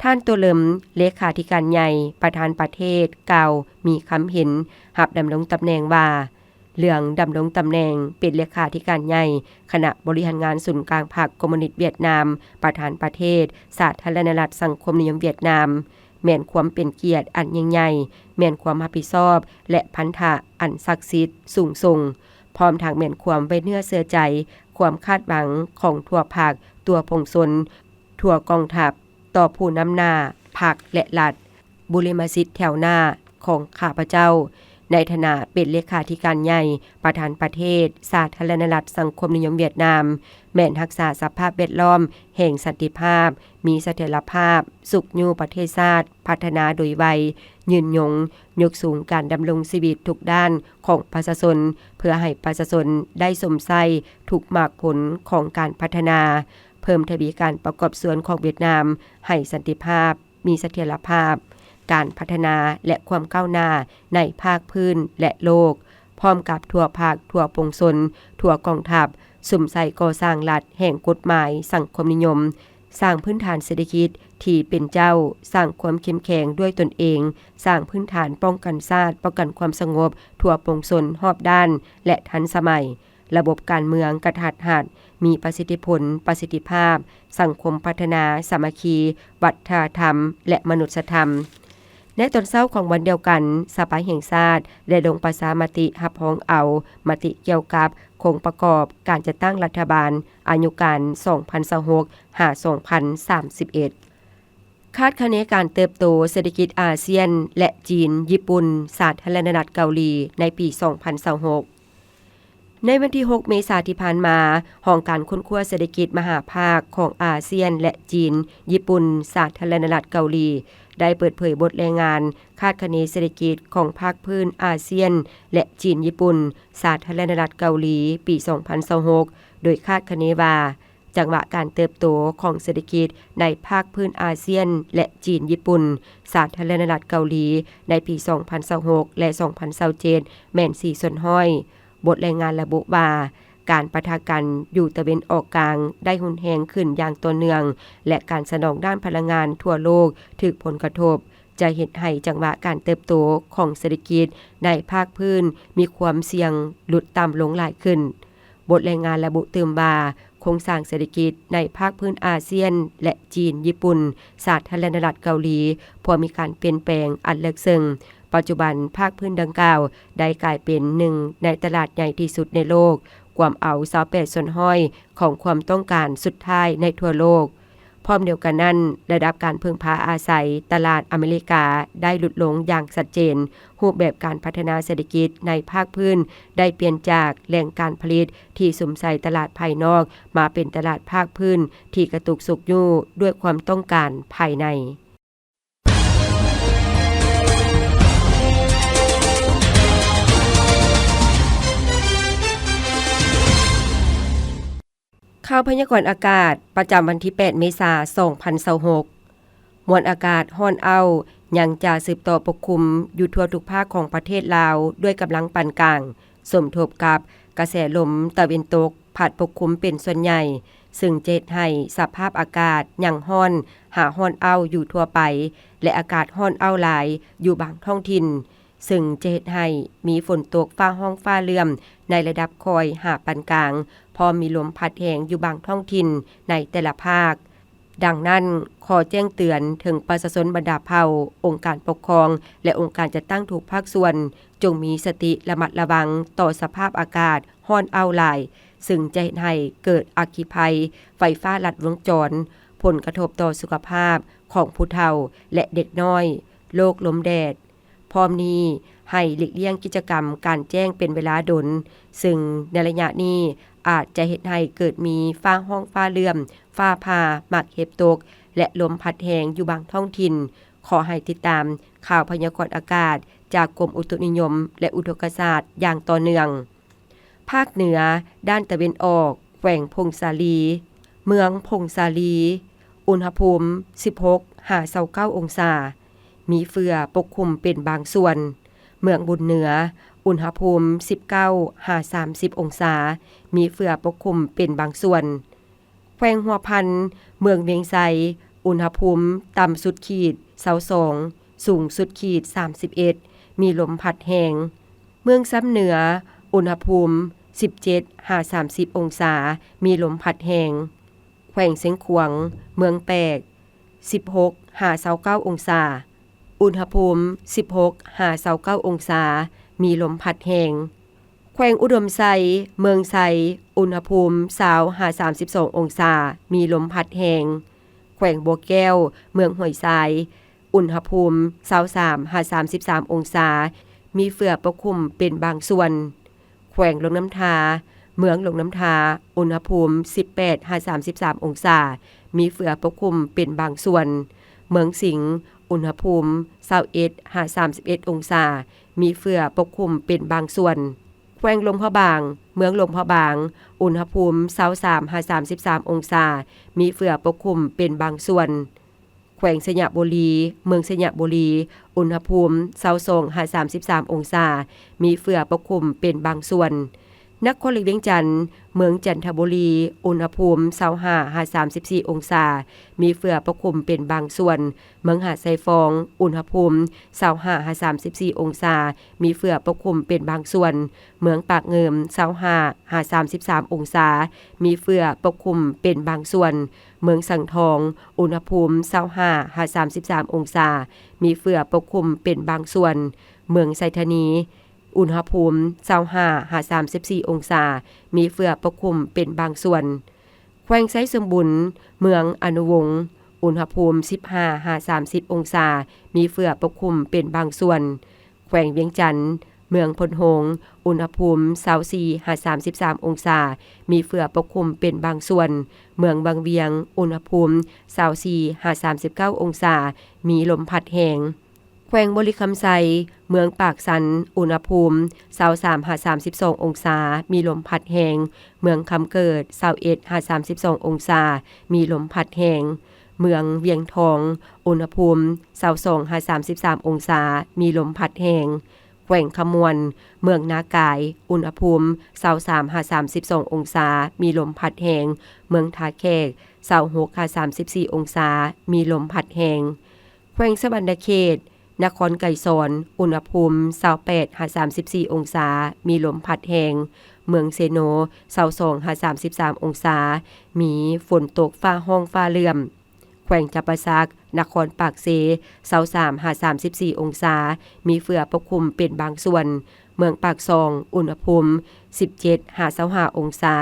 ທ່ານ ໂຕເຫຼີມ ເລຂາທິການໃຫຍ່ ປະທານປະເທດ ກ່າວມີຄຳເຫັນຮັບດຳລົງຕຳແໜ່ງວ່າ ເລື່ອງດຳລົງຕຳແໜ່ງເປັນເລຂາທິການໃຫຍ່ຄະນະບໍລິຫານງານສູນກາງພັກຄອມມູນິດຫວຽດນາມ ປະທານປະເທດສາທາລະນະລັດສັງຄົມນິຍົມຫວຽດນາມ ແມ່ນຄວາມເປັນກຽດອັນຍິ່ງໃຫຍ່, ແມ່ນຄວາມຮັບຜິດຊອບ ແລະ ພັນທະອັນສັກສິດສູງສົ່ງ, ພ້ອມທັງແມ່ນຄວາມໄວ້ເນື້ອເຊື່ອໃຈ, ຄວາມຄາດຫວັງຂອງທົ່ວພັກ, ທົ່ວປວງຊົນ, ທົ່ວກອງທັບ ຕໍ່ຜູ້ນຳໜ້າພັກ ແລະ ລັດ. ບຸລິມະສິດແຖວໜ້າຂອງຂ້າພະເຈົ້າ ໃນຖານະເປັນເລຂາທິການໃຫຍ່ ປະທານປະເທດສາທາລະນະລັດສັງຄົມນິຍົມຫວຽດນາມ ແມ່ນຮັກສາສະພາບແວດລ້ອມແຫ່ງສັນຕິພາບ, ມີສະເຖຍລະພາບ, ຊຸກຍູ້ປະເທດຊາດພັດທະນາໂດຍໄວ, ຍືນຍົງ, ຍົກສູງການດຳລົງຊີວິດທຸກດ້ານຂອງປະຊາຊົນ ເພື່ອໃຫ້ປະຊາຊົນໄດ້ຊົມໃຊ້ທຸກໝາກຜົນຂອງການພັດທະນາ, ເພີ່ມທະວີການປະກອບສ່ວນຂອງຫວຽດນາມໃຫ້ສັນຕິພາບ, ມີສະຖຽນລະພາບ, ການພັດທະນາ ແລະ ຄວາມກ້າວໜ້າໃນພາກພື້ນ ແລະ ໂລກ, ພ້ອມກັບທົ່ວພັກ, ທົ່ວປວງຊົນ, ທົ່ວກອງທັບ, ສຸມໃສ່ກໍ່ສ້າງລັດແຫ່ງກົດໝາຍສັງຄົມນິຍົມ, ສ້າງພື້ນຖານເສດຖະກິດທີ່ເປັນເຈົ້າ, ສ້າງຄວາມເຂັ້ມແຂງດ້ວຍຕົນເອງ, ສ້າງພື້ນຖານປ້ອງກັນຊາດ, ປ້ອງກັນຄວາມສະຫງົບທົ່ວປວງຊົນຮອບດ້ານ ແລະ ທັນສະໄໝ. ລະບົບການເມືອງກະທັດຮັດ, ມີປະສິດທິຜົນ, ປະສິດທິພາບ, ສັງຄົມພັດທະນາ, ສາມັກຄີ, ວັດທະນະທຳ ແລະ ມະນຸດສະທຳ. ໃນຕອນເຊົ້າຂອງວັນດຽວກັນ, ສະພາແຫ່ງຊາດໄດ້ລົງປະຊາມະຕິຮັບຮອງເອົາມະຕິກ່ຽວກັບໂຄງປະກອບການຈັດຕັ້ງລັດຖະບານອາຍຸການສອງພັນຊາວຫົກ ຫາ ສອງພັນສາມສິບເອັດ. ຄາດຄະເນການເຕີບໂຕເສດຖະກິດອາຊຽນ ແລະ ຈີນ, ຍີ່ປຸ່ນ, ສາທາລະນະລັດເກົາຫຼີ ໃນປີສອງພັນຊາວຫົກ. ໃນວັນທີຫົກ ເມສາທີ່ຜ່ານມາ, ຫ້ອງການຄົ້ນຄວ້າເສດຖະກິດມະຫາພາກຂອງອາຊຽນ ແລະ ຈີນ, ຍີ່ປຸ່ນ, ສາທາລະນະລັດເກົາຫຼີ ໄດ້ເປີດເຜີຍບົດລາຍງານຄາດຄະເນເສດຖະກິດຂອງພາກພື້ນອາຊຽນ ແລະ ຈີນ, ຍີ່ປຸ່ນ, ສາທາລະນະລັດເກົາຫຼີ ປີສອງພັນຊາວຫົກ ໂດຍຄາດຄະເນວ່າ ຈັງຫວະການເຕີບໂຕຂອງເສດຖະກິດໃນພາກພື້ນອາຊຽນ ແລະ ຈີນ, ຍີ່ປຸ່ນ, ສາທາລະນະລັດເກົາຫຼີ ໃນປີສອງພັນຊາວຫົກ ແລະ ສອງພັນຊາວເຈັດ ແມ່ນສີ່ສ່ວນຮ້ອຍ. ບົດລາຍງານລະບຸວ່າ ການປະທະກັນຢູ່ຕາເວັນອອກກາງໄດ້ຮຸນແຮງຂຶ້ນຢ່າງຕໍ່ເນື່ອງ ແລະ ການສະໜອງດ້ານພະລັງງານທົ່ວໂລກຖືກຜົນກະທົບ, ຈະເຮັດໃຫ້ຈັງຫວະການເຕີບໂຕຂອງເສດຖະກິດໃນພາກພື້ນມີຄວາມສ່ຽງຫຼຸດຕ່ຳລົງຫຼາຍຂຶ້ນ. ບົດລາຍງານລະບຸຕື່ມວ່າ ໂຄງສ້າງເສດຖະກິດໃນພາກພື້ນອາຊຽນ ແລະ ຈີນ, ຍີ່ປຸ່ນ, ສາທາລະນະລັດເກົາຫຼີ ພວມມີການປ່ຽນແປງອັນເລິກເຊິ່ງ. ປັດຈຸບັນພາກພື້ນດັ່ງກ່າວໄດ້ກາຍເປັນໜຶ່ງໃນຕະຫຼາດໃຫຍ່ທີ່ສຸດໃນໂລກ, ກວມເອົາຊາວແປດສ່ວນຮ້ອຍຂອງຄວາມຕ້ອງການສຸດທ້າຍໃນທົ່ວໂລກ. ພ້ອມດຽວກັນນັ້ນ, ລະດັບການເພິ່ງພາອາໄສຕະຫຼາດອາເມລິກາໄດ້ຫຼຸດລົງຢ່າງຊັດເຈນ. ຮູບແບບການພັດທະນາເສດຖະກິດໃນພາກພື້ນໄດ້ປ່ຽນຈາກແຫຼ່ງການຜະລິດທີ່ສຸມໃສ່ຕະຫຼາດພາຍນອກ ມາເປັນຕະຫຼາດພາກພື້ນທີ່ກະຕຸກຊຸກຍູ້ດ້ວຍຄວາມຕ້ອງການພາຍໃນ. ຂ່າວພະຍາກອນອາກາດ ປະຈຳວັນທີແປດ ເມສາ ສອງພັນຊາວຫົກ. ມວນອາກາດຮ້ອນອ້າວຍັງຈະສືບຕໍ່ປົກຄຸມຢູ່ທົ່ວທຸກພາກຂອງປະເທດລາວ ດ້ວຍກຳລັງປານກາງ, ສົມທົບກັບກະແສລົມຕາເວັນຕົກພັດປົກຄຸມເປັນສ່ວນໃຫຍ່, ເຊິ່ງຈະເຮັດໃຫ້ສະພາບອາກາດຍັງຮ້ອນ ຫາຮ້ອນອ້າວຢູ່ທົ່ວໄປ ແລະ ອາກາດຮ້ອນອ້າວຫຼາຍຢູ່ບາງທ້ອງຖິ່ນ. ເຊິ່ງຈະເຮັດໃຫ້ມີຝົນຕົກຟ້າຮ້ອງຟ້າເຫຼື້ອມໃນລະດັບຄ່ອຍຫາປານກາງ, ພ້ອມມີລົມພັດແຮງຢູ່ບາງທ້ອງຖິ່ນໃນແຕ່ລະພາກ. ດັ່ງນັ້ນ, ຂໍແຈ້ງເຕືອນເຖິງປະຊາຊົນບັນດາເຜົ່າ, ອົງການປົກຄອງ ແລະ ອົງການຈັດຕັ້ງທຸກພາກສ່ວນ, ຈົ່ງມີສະຕິລະມັດລະວັງຕໍ່ສະພາບອາກາດຮ້ອນອ້າວຫຼາຍ, ເຊິ່ງຈະເຮັດໃຫ້ເກີດອັກຄີໄພໄຟຟ້າລັດວົງຈອນ, ຜົນກະທົບຕໍ່ສຸຂະພາບຂອງຜູ້ເຖົ້າ ແລະ ເດັກນ້ອຍ, ໂລກລົມແດດ. ພ້ອມນີ້, ໃຫ້ຫຼີກລ່ຽງກິດຈະກຳກາງແຈ້ງເປັນເວລາດົນ, ເຊິ່ງໃນໄລຍະນີ້ອາດຈະເຮັດໃຫ້ເກີດມີຟ້າຮ້ອງຟ້າເຫຼື້ອມ, ຟ້າຜ່າ, ໝາກເຫັບຕົກ ແລະ ລົມພັດແຮງຢູ່ບາງທ້ອງຖິ່ນ. ຂໍໃຫ້ຕິດຕາມຂ່າວພະຍາກອນອາກາດຈາກກົມອຸຕຸນິຍົມ ແລະ ອຸທົກກະສາດຢ່າງຕໍ່ເນື່ອງ. ພາກເໜືອ, ດ້ານຕາເວັນອອກ, ແຂວງຜົ້ງສາລີ, ເມືອງຜົ້ງສາລີ, ອຸນຫະພູມສິບຫົກຫາຊາວເກົ້າອົງສາ, ມີເຝືອປົກຄຸມເປັນບາງສ່ວນ. ເມືອງບຸນເໜືອ, ອຸນຫະພູມສິບເກົ້າຫາສາມສິບອົງສາ, ມີເຝືອປົກຄຸມເປັນບາງສ່ວນ. ແຂວງຫົວພັນ, ເມືອງວຽງໄຊ, ອຸນຫະພູມຕ່ຳສຸດຂີດຊາວສອງ, ສູງສຸດຂີດສາມສິບເອັດ, ມີລົມພັດແຮງ. ເມືອງຊຳເໜືອ, ອຸນຫະພູມສິບເຈັດຫາສາມສິບອົງສາ, ມີລົມພັດແຮງ. ແຂວງຊຽງຂວາງ, ເມືອງແປກ, ສິບຫົກຫາຊາວເກົ້າອົງສາ, ອຸນຫະພູມສິບຫົກຫາຊາວເກົ້າອົງສາ, ມີລົມພັດແຮງ. ແຂວງອຸດົມໄຊ, ເມືອງໄຊ, ອຸນຫະພູມຊາວຫາສາມສິບສອງອົງສາ, ມີລົມພັດແຮງ. ແຂວງບໍ່ແກ້ວ, ເມືອງຫ້ວຍຊາຍ, ອຸນຫະພູມຊາວສາມຫາສາມສິບສາມອົງສາ, ມີເຝືອປົກຄຸມເປັນບາງສ່ວນ. ແຂວງຫຼວງນ້ຳທາ, ເມືອງຫຼວງນ້ຳທາ, ອຸນຫະພູມສິບແປດຫາສາມສິບສາມອົງສາ, ມີເຝືອປົກຄຸມເປັນບາງສ່ວນ. ເມືອງສິງ, ອຸນຫະພູມຊາວເອັດຫາສາມສິບເອັດອົງສາ, ມີເຝືອປົກຄຸມເປັນບາງສ່ວນ. ແຂວງຫຼວງພະບາງ, ເມືອງຫຼວງພະບາງ, ອຸນຫະພູມຊາວສາມຫາສາມສິບສາມອົງສາ, ມີເຝືອປົກຄຸມເປັນບາງສ່ວນ. ແຂວງໄຊຍະບູລີ, ເມືອງໄຊຍະບູລີ, ອຸນຫະພູມຊາວສອງຫາສາມສິບສາມອົງສາ, ມີເຝືອປົກຄຸມເປັນບາງສ່ວນ. ນະຄອນຫຼວງວຽງຈັນ, ເມືອງຈັນທະບູລີ, ອຸນຫະພູມຊາວຫ້າຫາສາມສິບສີ່ອົງສາ, ມີເຝືອປົກຄຸມເປັນບາງສ່ວນ. ເມືອງຫາດຊາຍຟອງ, ອຸນຫະພູມຊາວຫ້າຫາສາມສິບສີ່ອົງສາ, ມີເຝືອປົກຄຸມເປັນບາງສ່ວນ. ເມືອງປາກງື່ມ, ຊາວຫ້າຫາສາມສິບສາມອົງສາ, ມີເຝືອປົກຄຸມເປັນບາງສ່ວນ. ເມືອງສັງທອງ, ອຸນຫະພູມຊາວຫ້າຫາສາມສິບສາມອົງສາ, ມີເຝືອປົກຄຸມເປັນບາງສ່ວນ. ເມືອງໄຊທານີ, ອຸນຫະພູມຊາວຫ້າຫາສາມສິບສີ່ອົງສາ, ມີເຝືອປົກຄຸມເປັນບາງສ່ວນ. ແຂວງໄຊສົມບູນ, ເມືອງອະນຸວົງ, ອຸນຫະພູມສິບຫ້າຫາສາມສິບອົງສາ, ມີເຝືອປົກຄຸມເປັນບາງສ່ວນ. ແຂວງວຽງຈັນ, ເມືອງໂພນໂຮງ, ອຸນຫະພູມຊາວສີ່ຫາສາມສິບສາມອົງສາ, ມີເຝືອປົກຄຸມເປັນບາງສ່ວນ. ເມືອງວັງວຽງ, ອຸນຫະພູມຊາວສີ່ຫາສາມສິບເກົ້າອົງສາ, ມີລົມພັດແຮງ. ແຂວງບໍລິຄຳໄຊ, ເມືອງປາກຊັນ, ອຸນຫະພູມຊາວສາມຫາສາມສິບສອງອົງສາ, ມີລົມພັດແຮງ. ເມືອງຄຳເກີດ, ຊາວເອັດຫາສາມສິບສອງອົງສາ, ມີລົມພັດແຮງ. ເມືອງວຽງທອງ, ອຸນຫະພູມຊາວສອງຫາສາມສິບສາມອົງສາ, ມີລົມພັດແຮງ. ແຂວງຄຳມ່ວນ, ເມືອງນາກາຍ, ອຸນຫະພູມຊາວສາມຫາສາມສິບສອງອົງສາ, ມີລົມພັດແຮງ. ເມືອງທ່າແຂກ, ຊາວຫົກຫາສາມສິບສີ່ອົງສາ, ມີລົມພັດແຮງ. ແຂວງສະຫວັນນະເຂດ, ນະຄອນໄກສອນ, ອຸນຫະພູມຊາວແປດຫາສາມສິບສີ່ອົງສາ, ມີລົມພັດແຮງ. ເມືອງເຊໂນ, ຊາວສອງຫາສາມສິບສາມອົງສາ, ມີຝົນຕົກຟ້າຮ້ອງຟ້າເຫຼື້ອມ. ແຂວງຈຳປາສັກ, ນະຄອນປາກເຊ, ຊາວສາມຫາສາມສິບສີ່ອົງສາ, ມີເຝືອປົກຄຸມເປັນບາງສ່ວນ. ເມືອງປາກຊ່ອງ, ອຸນຫະພູມສິບເຈັດຫາຊາວຫ້າອົງສາ,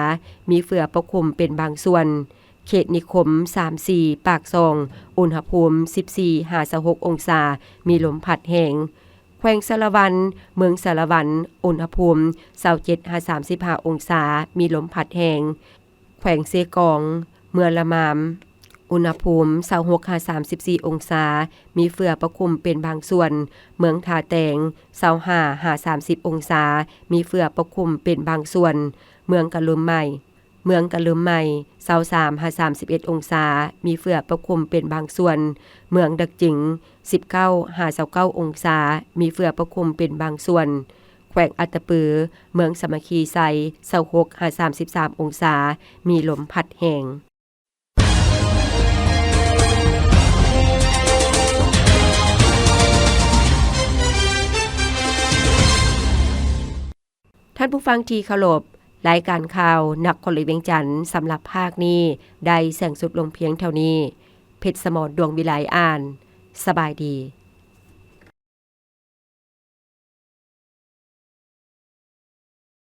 ມີເຝືອປົກຄຸມເປັນບາງສ່ວນ. ເຂດນິຄົມສາມສີ່ ປາກຊ່ອງ, ອຸນຫະພູມສິບສີ່ຫາຊາວຫົກອົງສາ, ມີລົມພັດແຮງ. ແຂວງສາລະວັນ, ເມືອງສາລະວັນ, ອຸນຫະພູມຊາວເຈັດຫາສາມສິບຫ້າອົງສາ, ມີລົມພັດແຮງ. ແຂວງເຊກອງ, ເມືອງລະມາມ, ອຸນຫະພູມຊາວຫົກຫາສາມສິບສີ່ອົງສາ, ມີເຝືອປົກຄຸມເປັນບາງສ່ວນ. ເມືອງທ່າແຕງ, ຊາວຫ້າຫາສາມສິບອົງສາ, ມີເຝືອປົກຄຸມເປັນບາງສ່ວນ. ເມືອງກະລຶມໄໝ, ເມືອງກະລຶມໄໝ, ຊາວສາມຫາສາມສິບເອັດອົງສາ, ມີເຝືອປົກຄຸມເປັນບາງສ່ວນ. ເມືອງດາກຈຶງ, ສິບເກົ້າຫາຊາວເກົ້າອົງສາ, ມີເຝືອປົກຄຸມເປັນບາງສ່ວນ. ແຂວງອັດຕະປື, ເມືອງສາມັກຄີໄຊ, ຊາວຫົກຫາສາມສິບສາມອົງສາ, ມີລົມພັດແຮງ. ທ່ານຜູ້ຟັງທີ່ເຄົາລົບ, ລາຍການຂ່າວນະຄອນຫຼວງວຽງຈັນສຳລັບພາກນີ້ ໄດ້ສິ້ນສຸດລົງພຽງເທົ່ານີ້. ເພັດສະໝອນ ດວງວິໄລ ອ່ານ. ສະບາຍດີ.